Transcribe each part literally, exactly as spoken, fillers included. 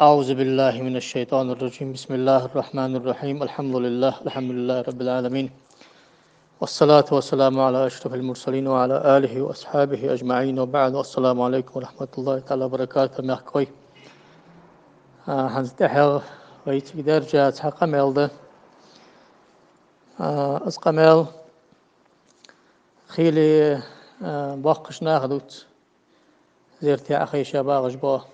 أعوذ بالله من الشيطان الرجيم. بسم الله الرحمن الرحيم. الحمد لله. الحمد لله رب العالمين. والصلاة والسلام على أشرف المرسلين وعلى آله وأصحابه أجمعين وبعد. السلام عليكم ورحمة الله تعالى وبركاته. Мехкахой. А, хӀанз тӀехьа вай цига даьржа цхьа къамаьл да. А, из къамаьл хиле, а, боккхийча наха дувц. Зерате Ӏохайша багӀаш бола.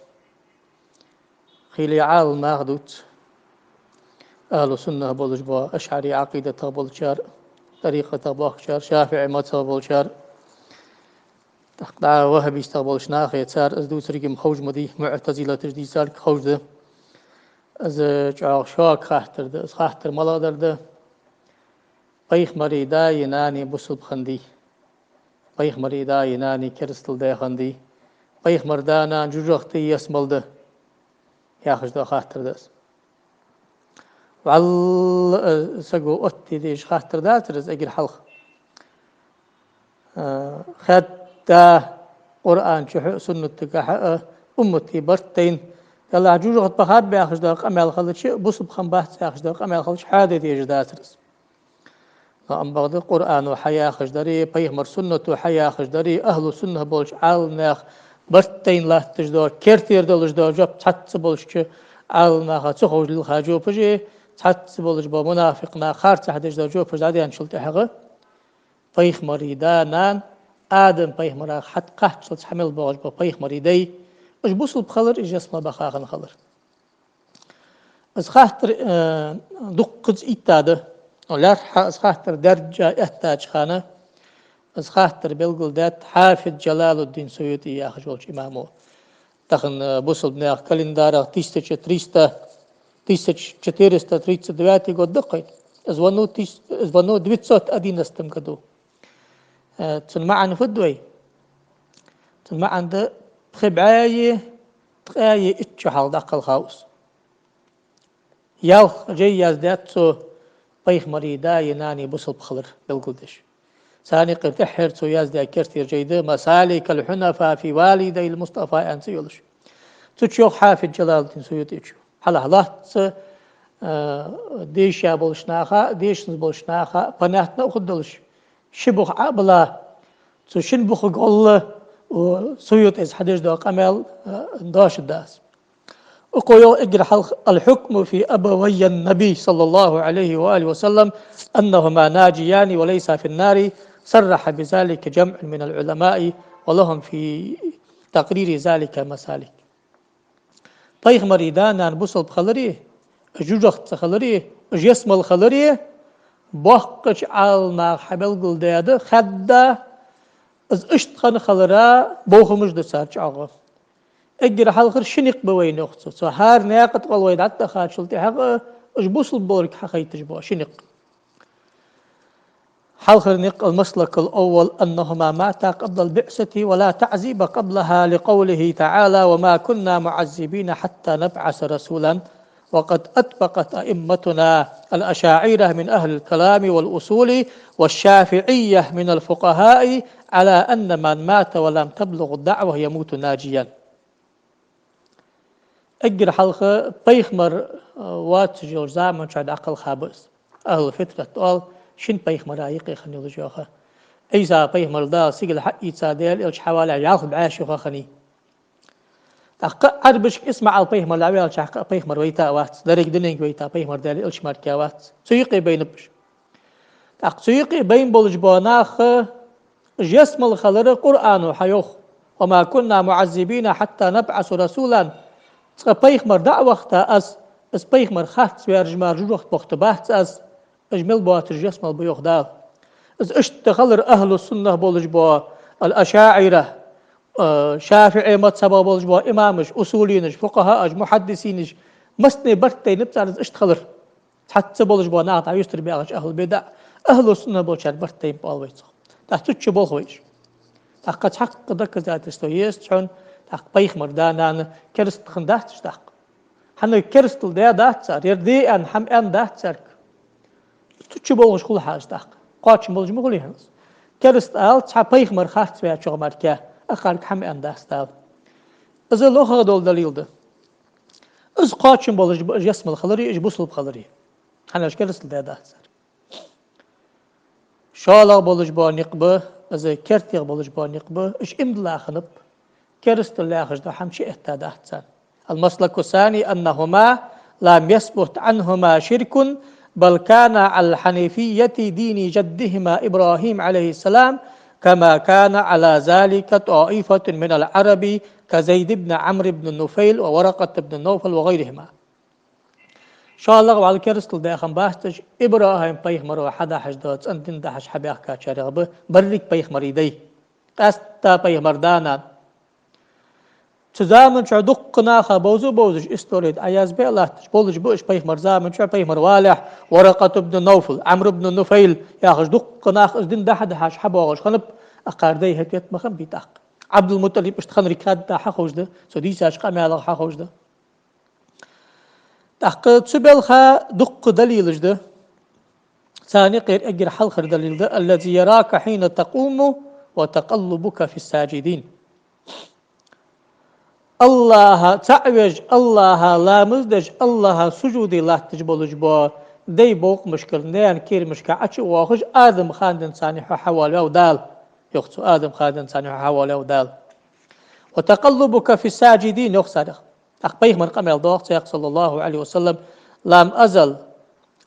Хиле Ӏаламнаха дувц. Ахьлу суннах болаш бола, ашӀари Ӏакъидатах болчар, тӀарикъатах бохкачар, шафиӀи мазхӀабах болчар, тӀаккха дӀа ваххабистах болча наха, цар из дувцаргья-м ховш ма дий, муӀтазилаташ дийцарг ховш да. Из чӀоагӀа шога хаттар да, из хаттар малагӀдар да. Пайхамара даи нанеи бусалба хиннадий? Пайхамара даи нанеи керастал даь хиннадий? Пайхамара да-нана жожагӀате, ялсмале да, яхаш дола хаттар да из. ВаллахӀи, э, саго оттаде дезаш хаттар дацар из эггара хьалха. Э, хадда Къуръан чу а, суннатага а, уммата барт тайна, Далла жожагӀате бахаб яхаш дола къамаьл хилча, бусалба хиннабац яхаш дола къамаьл хилча, хьаде дезаш дацар из. Но ам бакъда Къуръано хьаяхаш дари, пайхамара суннато хьаяхаш дари, ахьлу суннах болча Ӏаламнаьха барт тайна латташ дола, кертера долаш дола жоп цхьацца болча Ӏаламнаха ца ховш лилха жопаши, цхьацца болаш бола мунафикъ наха харцахьа деш дола жопаш дӀадаьнначул тӀехьагӀа, пайхамара да-нана, Адам-пайхамарах хьат-, кхаччалца хьа мел боагӀаш бола пайхамара дай, уж бусалба хилар, уж ялсмале баха хинна хилар. Из хаттар, э, дуккхаза итта да. ЛаьрххӀа из хаттар даьржа эттача хана, из хаттар белгалдаьд Хьафиз Джалалуддин СуютӀи яхаш волча имамо. Тахан, э, бусалба наьха календарах тысяча триста, тысяча четыреста тридцать девятый год да-кх вай. Из веннав тыс-, из веннав девятьсот одиннадцатом году. Э, цун маӀан фуд вай? Цун маӀан да: пхи бӀаьи ткъаьи итт шу хьалха дӀакхелхав из. Ялх жай яздаьд цо пайхамара даи нанеи бусалба хилар белгалдеш. Царна юкъера тӀеххьара цо яздаь кертера жай да «مسالك الحنفاء في والدي المصطفى» аьнна цӀи йолаш. Цу чу йоах Хьафиз Джалалуддин СуютӀечо. Хьалха лоацца, э, дийша болча наха, дийшанза болча наха понятно а хургдолаш, ши бух Ӏо а баьлла, цу шин бухага гӀолла, у, СуютӀес хьадеш дола къамаьл, э, дош да из. Укхо йоах эггара хьалха: «الحكم في أبوي النبي صلى الله عليه وآله وسلم أنهما ناجيان وليسا في النار، صرح بذلك جمع من العلماء، ولهم في تقرير ذلك مسالك». Пайхамара да-нана бусалба хилари, жожагӀате ца хилари, ялсмале хилари боккхача Ӏаламнаха хьабелгалдаьд, хадда, из иштта хинна хилара бохамаш да цар чӀоагӀа. Эггара хьалхара ши никъ ба вайна, йоах цо. Цу хӀара наькъа тӀа гӀолла вай дӀатӀахачул тӀехьагӀа уж бусалба болга хьахайташ бола ши никъ. Хьалхара никъ: «المسلك الأول أنهما ماتا قبل البعثة ولا تعذيب قبلها، لقوله تعالى: وما كنا معذبين حتى نبعث رسولا». وقد أطبقت أئمتنا الأشاعرة من أهل الكلام والأصول والشافعية من الفقهاء على أن من مات ولم تبلغه الدعوة يموت ناجيا. Эггара хьалха пайхамар, э, воацаш йолча заман чухь дӀакхелхаб из. Ахьлул фитрат оал шин пайхамара юкъе хинна йолаш йола ха. Ӏийса пайхамар Дала сигала хьаийца, Даьла элча хьавалале ялх бӀаь шу ха хиннай. ТӀаккха Ӏарбашка ИсмаӀал-пайхамар дӀаваьлча, кхы а пайхамар вайта а вац, деррига дуненга вайта пайхамар Даьла элча мара а вац. Цу юкъе байна уж. ТӀаккха цу юкъе байна болаш бола нах, уж ялсмале хилар Къуръано хьайоах: «وما كنا معذبين حتى نبعث رسولا». Цкъа пайхамар дӀа а вахийта аз, из пайхамар харцваьржа мара жожагӀате бохийта бац аз, уж мел боацаш ялсмале ба, йоах Дала. Из иштта хилар ахьлу суннах болаш бола ал-ашаӀира, э, шафиӀий мазхӀабах болаш бола имамаш, усулийнаш, фукъахӀааш, мухьаддисийнаш, массане барт тайнаб цар из иштта хилар. Цхьацца болаш бола нах дӀаюстара баьгӀача ахьлу бидаӀ, ахьлу сунна болчар барт тайнаб оал вай цох. ТӀаккха цу чу болх ба уж. ТӀаккха цхьаккха доказательство езац хьона, тӀаккха пайхамара да-нана кераста хиннадац уж тӀаккха. ХӀана, керастал даь дац цар, ер де аьнна хӀама аьнна дац цаьрга. Цу чу болхаш хул хьажа тӀаккха. Кхоачам болаш ма хулий хӀанз. Кераста ала цхьа пайхамар харцваьчох мара, акхарга хӀама аьнна дац Дала. Из лохагӀа дола далил да. Из кхоачам болаш ба, уж ялсмала хилари, уж бусалба хилари. ХӀана аьлча керастал даьдац цар. ШоллагӀа болаш бола никъ ба, из кертера болаш бола никъ ба, уж иман дилла хиннаб, керастал яхаш дола хӀама чуэттадац царна. المسلك الثاني أنهما لم يثبت عنهما شرك، بل كانا على حنيفية دين جدهما إبراهيم عليه السلام، كما كان على ذلك طائفة من العرب كزيد بن عمرو بن نفيل وورقة بن نوفل وغيرهما. ШоллагӀа валла керастал даь хиннабац уж, ИбрахӀим пайхамаро хьадахьаш дола цӀена дин дахьаш хьабаьхкачарех ба берригача пайхамарий дай. Къаьстта пайхамара да-нана. Цу заман чухь дуккха наха бовза а бовзаш, истори тӀа Ӏоязбе а латташ, болаш ба уж пайхамара заман чухь, пайхамар валехь, Варакъат ибн Навфал, Ӏамр ибн Нуфайл яхаш дуккха нах из дин дахьа-дахьаш хьабоагӀаш хиннаб, акхар дай хӀета ма хиннабий тӀаккха. Ӏабдул-МутӀалиб иштта хиннарг хадда хьаховш да, цо дийцача къамаьлах хьаховш да. ТӀаккха цу балха дуккха далилаш да. Царна юкъера эггара хьалхара далил да: «الذي يراك حين تقوم وتقلبك في الساجدين». АллахӀа цаӀ веш, АллахӀа ламаз деш, АллахӀа сужуде латташ болаш бола дай букъамашкара, наьна кийрамашка Ӏочу а воахаш, Адама хана денз царна хьо хьавоалаваьв Дала. Йоах цо, Адама хана денз царна хьо хьавоалаваьв Дала. «وتقلبك في الساجدين», йоах царех. ТӀаккха пайхамара къамаьл доагӀа цох, صلى الله عليه وسلم: «لم أزل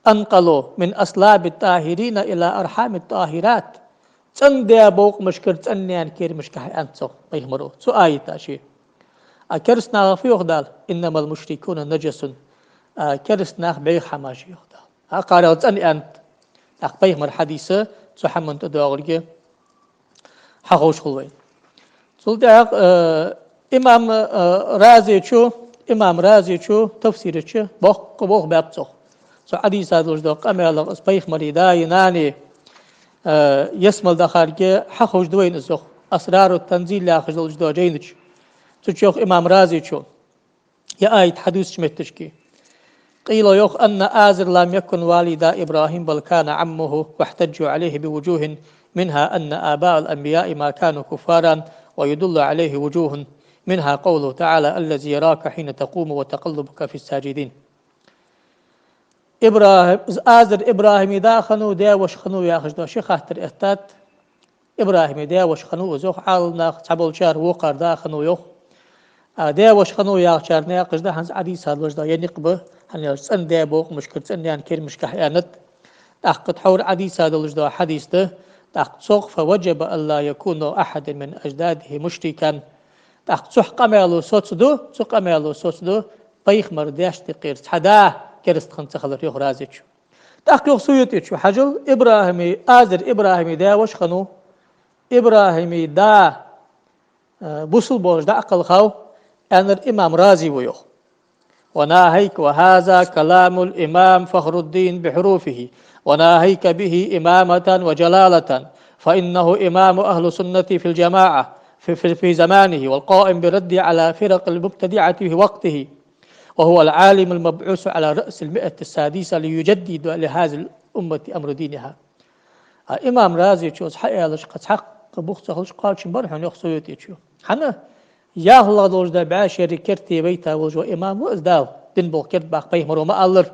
أنقل من أصلاب الطاهرين إلى أرحام الطاهرات». ЦӀена даь букъамашкара цӀена наьна кийрамашка хьааьннад со, пайхамаро, цу аята ший. А кераста нахах фу йоах Дала? «إنما المشركون نجس». А кераста нах бӀеха хӀамаш я, йоах Дала. А кхарел цӀена аьннад. ТӀаккха пайхамара хьадис цу хӀаман тӀа доагӀаргья. Хьаховш хул вайна. Цул тӀехьагӀа, э, имам, э, Разечо, имам Разечо тафсира чу боккха болх баьб цох. Цу хьадиса долаш дола къамаьлах, из пайхамара даи нанеи, э, ялсмала дахарг хьаховш да вайна из, йоах. «Асрару танзил» яхаш долаш дола жайна чу. Цу чу йоах имам Разечо. Ер аят хьадувцача метташка. قيل, йоах: «أن آزر لم يكن والدا إبراهيم، بل كان عمه، واحتجوا عليه بوجوه، منها أن آباء الأنبياء ما كانوا كفارا، ويدل عليه وجوه، منها قوله تعالى: الذي يراك حين تقوم وتقلبك في الساجدين». ИбрахӀим, Азар ИбрахӀима да хиннав, даь-воша хиннав яхаш дола ши хаттар эттад. ИбрахӀима даь-воша хиннав из, йоах Ӏаламнаха, цхьаболчар вокхар да хиннав, йоах. А даь-воша хиннав яхачар наькъаш да, хӀанз Ӏадийца долаш да, ер никъ ба, хӀана аьлча цӀена даь букъамашкара цӀена наьна кийрамашка хьааьннад. ТӀаккха тхьовра Ӏадийца долаш да хьадис да, тӀаккха цох: «فوجب ألا يكون أحد من أجداده مشركا». ТӀаккха цу къамаьло соцаду, цу къамаьло соцаду, пайхамара даьшта юкъера цхьа да кераста хинна ца хилар, йоах Разечо. ТӀаккха йоах Суютечо, хьажал, ИбрахӀима, Азар ИбрахӀима даь-воша хиннав, ИбрахӀима да, э, бусалба волаш дӀакхелхав, аьннар имам Разе ва, йоах. «وناهيك», وهذا كلام الإمام فخر الدين بحروفه: «وناهيك به إمامة وجلالة، فإنه إمام أهل السنة في الجماعة في، في، في زمانه، والقائم بالرد على فرق المبتدعة في وقته». «وهو العالم المبعوث على رأس المائة السادسة ليجدد لهذه الأمة أمر دينها». А имам Разечо из хьааьлча, кхы цхьаккха бух ца хилча, кхоачам бар хьона, йоах Суютечо. ХӀана? ЯлхлагӀа долаш да бӀаь шера керте вайта волаш вола имам ва из, Дала дин болх керда баккха, пайхамаро ма аллара.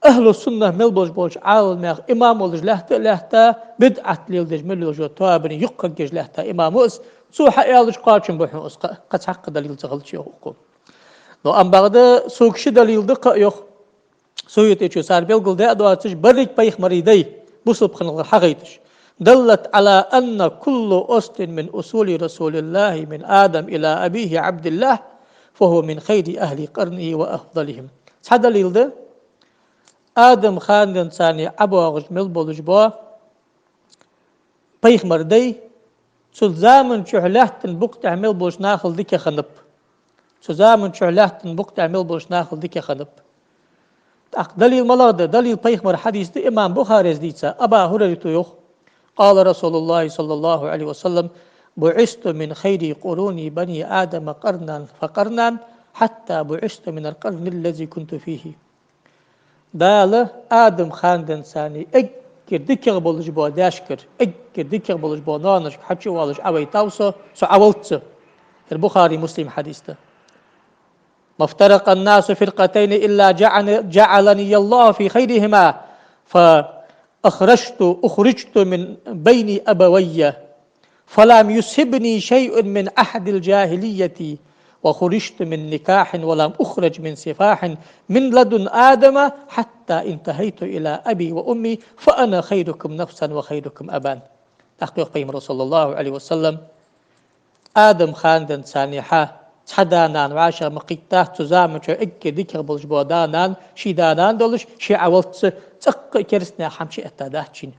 Ахьлу-суннах мел болаш болча Ӏаламнаьха имам волаш лаьтта а лаьтта, бидӀат леладеш мел йолча тоабане юкъ хьеггеш лаьтта имам ва из, цо хьааьлча кхоачам ба хьона из, кхы, кхы цхьаккха далил ца хилча, йоах укхо. Но ам бакъда сога ши далил да кхы а, йоах Суютечо, цар белгалдаь а доацаш, берригача пайхамарий дай бусалба хиннар хьагойташ. «دلت على أن كل أصل من أصول رسول الله من آدم إلى أبيه عبد الله فهو من خير أهل قرنه وأفضلهم». Цхьа далил да, Адама хана денз царна ӀобоагӀаш мел болаш бола пайхамара дай, цу заман чухь лаьттан букъ тӀа мел болча нахал дика хиннаб. Цу заман чухь лаьттан букъ тӀа мел болча нахал дика хиннаб. ТӀаккха далил малагӀа да? Далил пайхамара хьадис да, имам Бухарес дийца, Аба Хурайрата йоах: «قال رسول الله صلى الله عليه وسلم: بعثت من خير قرون بني آدم قرنا فقرنا حتى بعثت من القرن الذي كنت فيه». Дала Адама хана денз царна эггара дикагӀа болаш бола даьшкара, эггара дикагӀа болаш бола ноаношка хьачу а воалаш Ӏовайтав со, со Ӏоваллалца. Ер Бухари, Муслима хьадис да. ما افترق الناس فرقتين إلا جعل-، جعلني الله في خيرهما، فأخرجت، أخرجت من بين أبوي، فلم يصبني شيء من عهد الجاهلية، وخرجت من نكاح ولم أخرج من سفاح من لدن آدم حتى انتهيت إلى أبي وأمي، فأنا خيركم نفسا وخيركم أبا. ТӀаккха йоах Пайхамара, صلى الله عليه وسلم, Адама хана денз цхьаннахьа цхьа да-нана вӀашагӀ ма кхийттадац цу заман чу, эггара дикагӀа болаш бола да-нана, ший да-нана долаш, ше Ӏоваллалца цӀаккха а кераста наьха хӀама чуэтта дац шийна.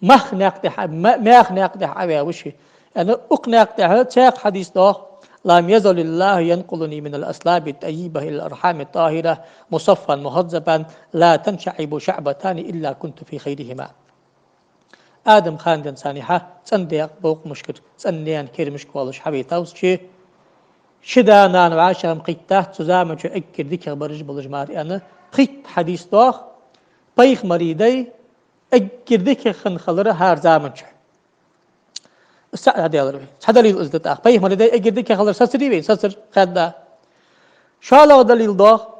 Мах наькъа тӀа, ма-, маьха наькъа тӀа Ӏоваь ва ше. Яъни укх наькъа тӀа цхьаькха хьадис доагӀа: لم يزل الله ينقلني من الأصلاب الطيبة إلى الأرحام الطاهرة مصفى مهذبا لا تنشعب شعبتان إلا كنت في خيرهما. Адама хана денз цхьаннахьа цӀен даькъа бокъамашкара, цӀен наьна керамашка воаллаш хьавайтав со ше. Ший да-нана вӀашагӀ ма кхийттадац цу заман чу, эггара дикагӀа бараш болаш мара, аьнна, пхийтта хьадис доагӀа, Пайхамара дай эггара дикагӀа хинна хилар хӀара заман чу. Из цхьа хьадалар вай. Цхьа далил из да тӀаккха. Пайхамара дай эггара дикагӀа хилар сацарий вайна? Сацар, хаьдда. ШоллагӀа далил доагӀа: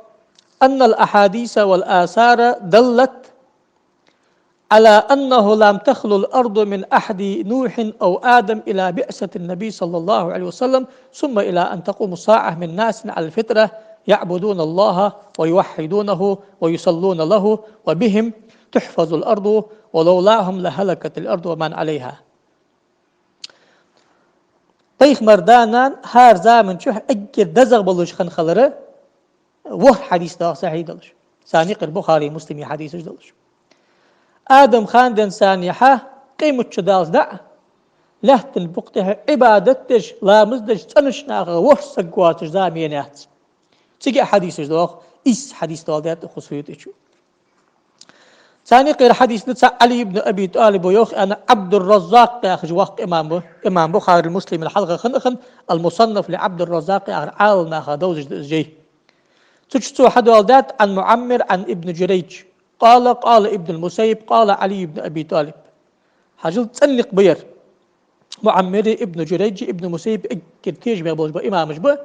أن الأحاديث والآثار دلت على أنه لم تخل الأرض من عهد نوح أو آدم إلى بعثة النبي صلى الله عليه وسلم، ثم إلى أن تقوم الساعة من ناس على الفطرة يعبدون الله ويوحدونه ويصلون له، وبهم تحفظ الأرض، ولولاهم لهلكت الأرض ومن عليها. Пайхамара да-нана хӀара заман чу эггара дезагӀа болаш хинна хилар ворхӀ хьадис доагӀа сахьихь долаш. Царна юкъера Бухарий, Муслима хьадисаш долаш. Адама хана денз цхьаннахьа къематди даллалца дӀа а лаьттан букъа тӀа Ӏибадат деш, ламаз деш, цӀенача нахах ворхӀ саг воацаш зама енаяц. Цига а хьадисаш доагӀа, ийс хьадис доаладаьд укх СуютӀечо. Царна юкъера хьадис да цхьа: Ӏали ибн Аби ТӀалиба йоах, аьнна, Ӏабдурраззакъ яхаш воккха имам ва, имам Бухарий, Муслима хьалха хинна а хинна, المصنف لعبد الرزاق яхар, Ӏаламнаха довзаш да из жай. Цу чу цо хьадоаладаьд: عن معمر عن ابن جريج قال قال ابن المسيب قال علي بن أبي طالب. Хьажал, цӀен никъ ба ер. МуӀаммари, Ибн Журайжи, Ибн Мусаййиби эггара тешаме болаш бола имамаш ба.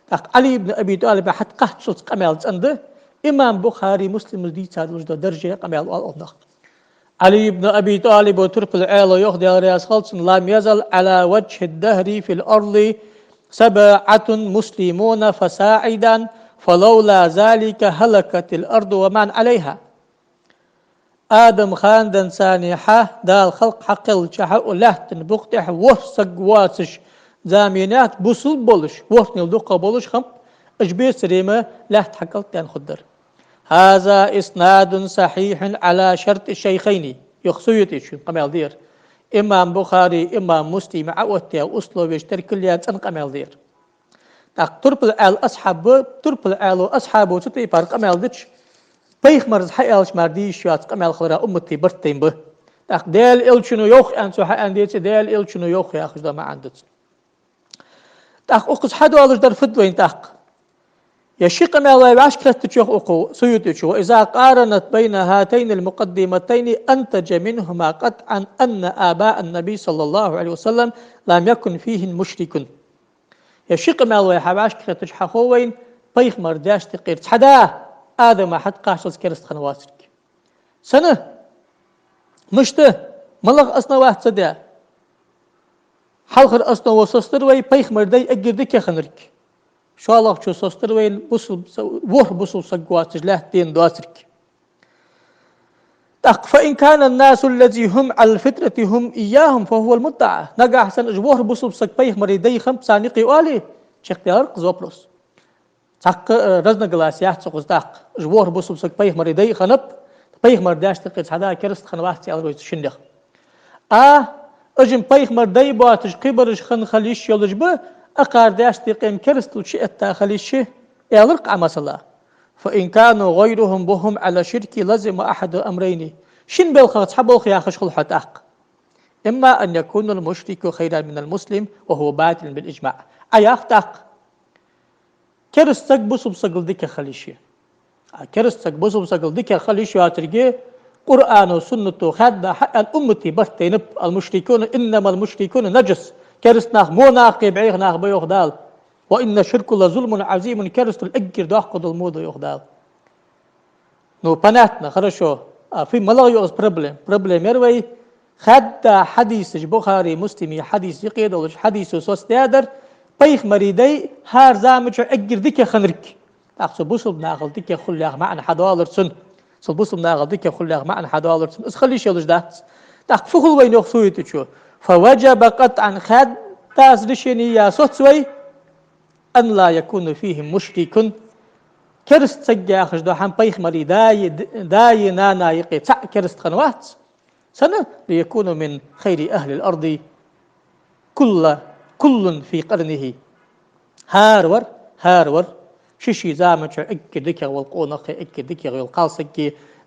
ТӀаккха Ӏали ибн Аби ТӀалиба хьатӀакхаччалца къамаьл цӀена да. Имам Бухари, Муслима дийца долаш дола дарже къамаьл оал укхунах. Ӏали ибн Аби ТӀалиба, турпал Ӏаьлас йоах, Даьла раьза хилва цунна: لم يزل على وجه الدهر في الأرض سبعة مسلمون فصاعدا، فلولا ذلك هلكت الأرض ومن عليها. Адама хана денз цхьаннахьа, Дала халкъ хьакхеллача хана, укх лаьттан букъа тӀа ворхӀ саг воацаш зама енаяц, бусалба болаш, ворхӀанел дукхагӀа болаш хиннаб, уж бецаре-м лаьтта хьакӀалтӀадаьнна хургдар. هذا إسناد صحيح على شرط الشيخين, йоах СуютӀечо, къамаьл да ер. Имам Бухари, имам Муслима Ӏооттаяь условеш теркал яь цӀена къамаьл да ер. ТӀаккха турпал Ӏаьлас асхьаб ва, турпал Ӏаьлас асхьабо цу тайпара къамаьл дича, пайхамара хьааьлча мара де йиш йоаца къамаьл хилара уммата барт тайна ба. ТӀаккха Даьла Элчано йоах аьнна цо хьааьнна деце, Даьла Элчано йоах яхаш дола маӀан да цун. ТӀаккха укхаза хьадоалаш дар фуд вайна тӀаккха? Ер ши къамаьл вай вӀашагӀкхетача, йоах укхо, СуютӀечо: وإذا قارنت بين هاتين المقدمتين أنتج منهما قطعا أن آباء النبي صلى الله عليه وسلم لم يكن فيهم مشرك. Ер ши къамаьл вай хьавӀашагӀкхетача хьахов вайна пайхамара даьшта юкъера цхьа да Адама хьатӀакхаччалца кераста хинна воацилга. Сенна? Мишта? МалагӀа основа даьд? Хьалхара основа соцадар вай пайхамара дай эггара дикагӀа хиннилга. ШоллагӀчо соцадар вайна бусалба са-, ворхӀ бусалба саг воацаш лаьтта дена доацилга. ТӀаккха: فإن كان الناس الذي هم على الفطرة هم إياهم فهو المدعى. Нагахьа санна уж ворхӀ бусалба саг пайхамара дай хиннаб царна юкъе оале, чакхдаьлар-кх из вопрос. Цхьаккха, э, разногласи яц укхаза тӀаккха. Уж ворхӀ бусалба саг пайхамара дай хиннаб, пайхамара даьшта юкъера цхьа да кераста хинна вац аьлар вай цу шиннех. А, уж-м пайхамара дай боацаш кхыбараш хинна хила йиш йолаш ба, укхар даьшта юкъе-м керастал чуэтта хила йиш я, аьлар-кх Ӏа, масала. فإن كانوا غيرهم وهم على الشرك لزم أحد أمرين. Шин балхах цхьа болх яхаш хул хьо тӀаккха. إما أن يكون المشرك خيرا من المسلم وهو باطل بالإجماع. Ӏа йоах тӀаккха: кераста саг бусалба сагал дикагӀа хила йиш я. А кераста саг бусалба сагал дикагӀа хила йиш йоацилга Къуръано, Суннато хаьдда хьааьнна уммата барт тайнаб: المشركون، إنما المشركون نجس. Кераста нах во нах, кхы бӀеха нах ба, йоах Дала. وإن الشرك لظلم عظيم, керастал эггара доккха дола мо да, йоах Дала. Ну, понятно, хорошо. А фу, малагӀа я из проблема? Проблема яр вай, хадда хьадисаш, Бухари, Муслима хьадис, юкъе долаш хьадисо соцадаьдар, пайхамара дай хӀара заман чу эггара дикагӀа хиннарг. ТӀаккха цу бусалба нахал дикагӀа хуллех маӀан хьадоалар цун. Цу бусалба нахал дикагӀа хуллех маӀан хьадоалар цун. Из хила йиш йолаш дац. ТӀаккха фу хул вайна, йоах суете чу? فوجب قطعا, хаддаза решени я соц вай, أن لا يكون فيهم مشرك, кераста саг яхаш дола хӀама пайхамара даи, даи нанай юкъе цаӀ кераста хиннавац. Сенна? ليكونوا من خير أهل الأرض كل، كل في قرنه. ХӀара вар, хӀара вар ший-ший заман чу эггара дикагӀа вола къонахий, эггара дикагӀа йола кхалсаг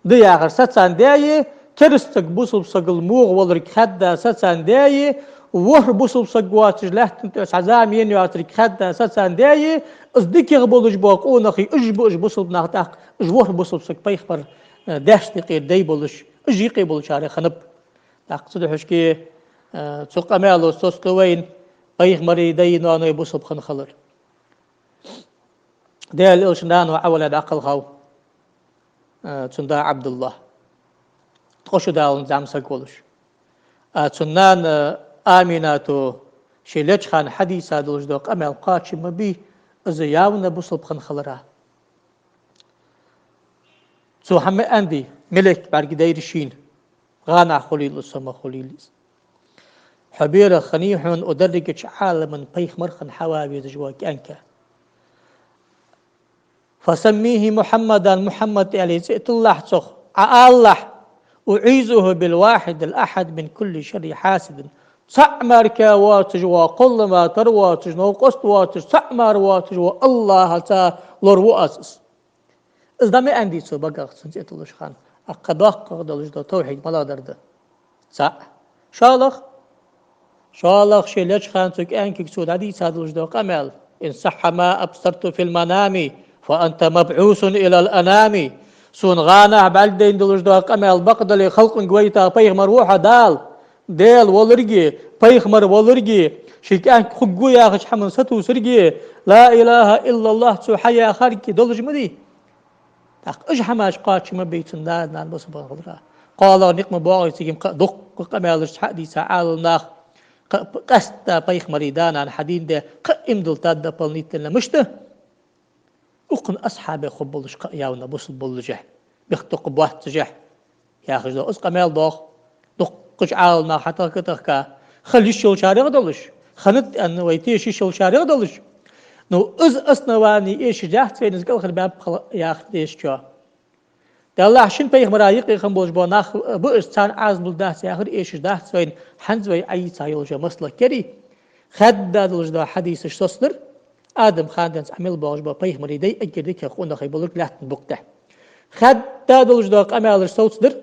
да яхар сацандаь, кераста саг бусалба сагал мугӀа волга хадда сацандаь, ворхӀ бусалба саг воацаш лаьттан тӀа цхьа зама ена йоацилга хадда сацандаь, из дикагӀа болаш бола къонахий, уж ба уж бусалба нах, тӀаккха уж ворхӀ бусалба саг пайхамара, э, даьшта юкъера дай болаш, уж юкъе болчарех хиннаб. ТӀаккха цудухьа шке, э, цу къамаьло соцаду вайна пайхамара даи ноаной бусалба хинна хилар. Даьла элчан наьна Ӏавала дӀакхелхав, э, цун да Ӏабдуллахь, ткъо шу даланза зӀамсаг волаш. А цун нана Аминато ше леча хана хьадийца долаш дола къамаьл кхоачам ма бий, из явно бусалба хинна хилара. Цо хӀама аьннадий, малейк бӀаргадайра шийна, гӀанахь хулийла из, со ма хулийла из. Хьо берах хиннай хьона укх дерригача Ӏаламан пайхамар хинна хьава везаш вола кӀаьнк. فسميه محمدا, Мухьаммад аьле цӀи а тиллалахь цох, Ӏа алалахь: أعيذه بالواحد الأحد من كل شر حاسد. ЦаӀ мара воацаш вола, кхоллама тара воацаш, новкъост воацаш, цаӀ мара воацаш вола АллахӀаца лораву аз из. Из дӀа ма аьннадий цо багах цун цӀи тиллача хана. ТӀаккха доккхагӀа долаш дола тавхьид малагӀдар да? ЦаӀ. ШоллагӀа, шоллагӀа ше леча хана цу кӀаьнкага цо дӀадийца долаш дола къамаьл: إن صح ما أبصرت في المنام فأنت مبعوث إلى الأنام. Сона гӀанахь бӀаргадайна долаш дола къамаьл бакъ дале, халкъанга вайта пайхамар ва хьо, Дала. Даьла волга, пайхамар волга, ший кӀаьнк хургва яхача хӀаман сатувсарга, لا إله إلا الله цо хьаяхарга долаш ма дий. ТӀаккха уж хӀамаш кхоачам ма бий цун да-нана бусалба хилара. КхоалагӀа никъ ма боагӀий цига-м, кхы а дуккха къамаьлаш хьа а дийца Ӏаламнаха, кхы а къаьстта пайхамара да-нана хьадийна де, кхы а иман дилла тӀа дополнительно мишта? Укхун асхьабех хургболаш кхы а явно бусалба боллашехь, бехктокхаш боаццашехь, яхаш дола из къамаьл доагӀа. Дуккхача Ӏаламнаха хьатӀакхетаргда, хила йиш йолчарех долаш, ханат аьнна вай теша йиш йолчарех долаш. Ну, из основани эшаш дац вайна, из кӀалхара баьб хила яхар дешачоа. Даллахь, шин пайхамара юкъе хинна болаш бола нах ба уж, царна Ӏазап лургдац яхар эшаш дац вайна, хӀанз вай Ӏайийца йолча маслакера. Хадда долаш дола хьадисаш соцадар, Адам хана денз Ӏамал боагӀаш бола пайхамара дай эггара дикагӀа къонахий болга лаьттан букъа тӀа. Хадда долаш дола къамаьлаш соцадар,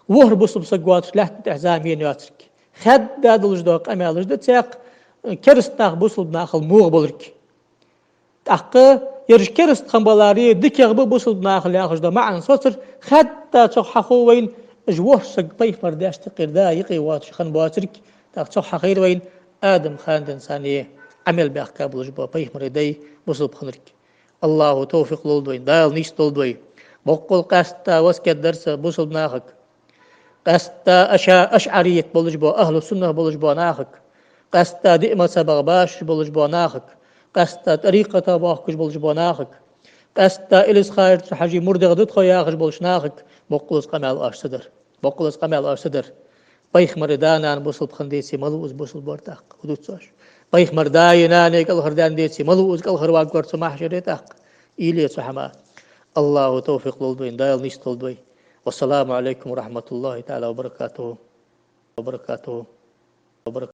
ворхӀ бусалба саг воацаш лаьттан тӀа зама ена йоацилга. Хадда долаш дола къамаьлаш да цхьаькха кераста нах бусалба нахал мугӀа болга. ТӀаккха ераш кераста хинна баларе, дикагӀа ба бусалба нахал яхаш дола маӀан соцар, хадда цох хьахов вайна, уж ворхӀ саг пайхамара даьшта юкъера да юкъе воацаш хинна боацилга. ТӀаккха цох хьахайра вайна Адам хана денз санна Ӏамал баьхка болаш бола пайхамара дай бусалба хиннилга. АллахӀа тавфикъ лолда вайна, Дала нийсдолда вай. Боккъал къаьстта васкет дар са бусалба нахага. Къаьстта аша-, ашӀарият болаш бола, ахӀлу суннах болаш бола нахага. Къаьстта диъ мазхӀабах башаш болаш бола нахага. Къаьстта тӀарикъатах бохкаш болаш бола нахага. Къаьстта Илисха-Юртарча Хьажий мурдех да тхо яхаш болча нахага. Боккъал из къамаьл оаш ца дар. Боккъал из къамаьл оаш ца дар. Пайхамара да-нана бусалба хинна деце, малув из бусалба вар тӀаккха? Фу дувц оаш? Пайхамара даи нанеи кӀалхардаьнна деце, малув из кӀалхарваргвар цу махьшаре тӀаккха? Уйла е цу хӀаман. АллахӀа тавфикъ лолда вайна, Дала нийсдолда вай. والسلام عليكم ورحمة الله تعالى وبركاته.